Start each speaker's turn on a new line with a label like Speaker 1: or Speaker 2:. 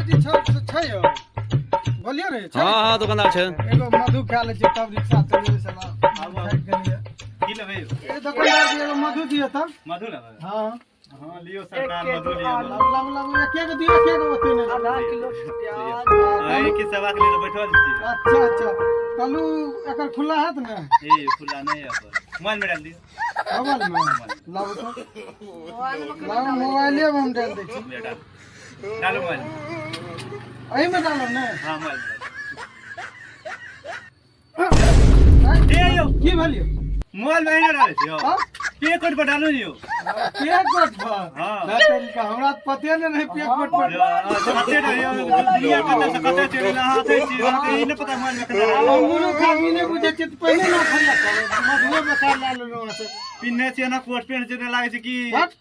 Speaker 1: जी छै छै यौ बोलियो रे छै
Speaker 2: हाँ हाँ दुकानदार छै।
Speaker 1: एगो मधु खा लै छियै तब रिक्शा चलेबै साला। थाकि गेलियै।
Speaker 3: की लेबै यौ?
Speaker 1: ए दोकानदार जी, एगो मधु दियौ तब।
Speaker 3: मधु लेबै?
Speaker 1: हाँ।
Speaker 3: हाँ, लियौ सरकार, मधु लियौ।
Speaker 1: लाबू लाबू लाबू, एके गो दियौ, एके गो, ओते नहि।
Speaker 4: आधा किलो प्याज।
Speaker 3: अहीं के सेवा के लिए बैठल छी।
Speaker 1: अच्छा अच्छा, कहलू एकर खुला हैत ने?
Speaker 3: ए खुला नहीं है, पर मोबाइल में डाल दियौ।
Speaker 1: मोबाइल में लाबू तो, लाबू, मोबाइले में हम डाल दै छी।
Speaker 3: ले, डाल डालो मोबाइल में।
Speaker 1: एहिमे डालब ने?
Speaker 3: हाँ, मोबाइल में।
Speaker 1: आँय,
Speaker 3: ए यौ।
Speaker 1: की भेलियौ?
Speaker 3: मोबाइल में अहिना डालै छियौ?
Speaker 1: तब?
Speaker 3: पे कोड पर डालू ने यौ।
Speaker 1: पे कोड पर?
Speaker 3: हाँ।
Speaker 1: ना तरीका, हमरा तऽ पते नहि रहै पे कोड पर।
Speaker 3: यौ, अहाँ कते रहियौ, दुनिया कतऽ से कतऽ चलि गेल, अहाँ अथै छी, अहाँके ई नहि पता मोबाइल में केना
Speaker 1: आब
Speaker 3: डालू।
Speaker 1: अंगूरो खाबी नहि बुझै छियै तऽ पहिने ना खरिया करब, मधुओ बेकार लए लेलहुँ अहाँ से।
Speaker 3: पिन्हने छियै ना कोट पेंट, जेना लागै छै कि
Speaker 1: हट।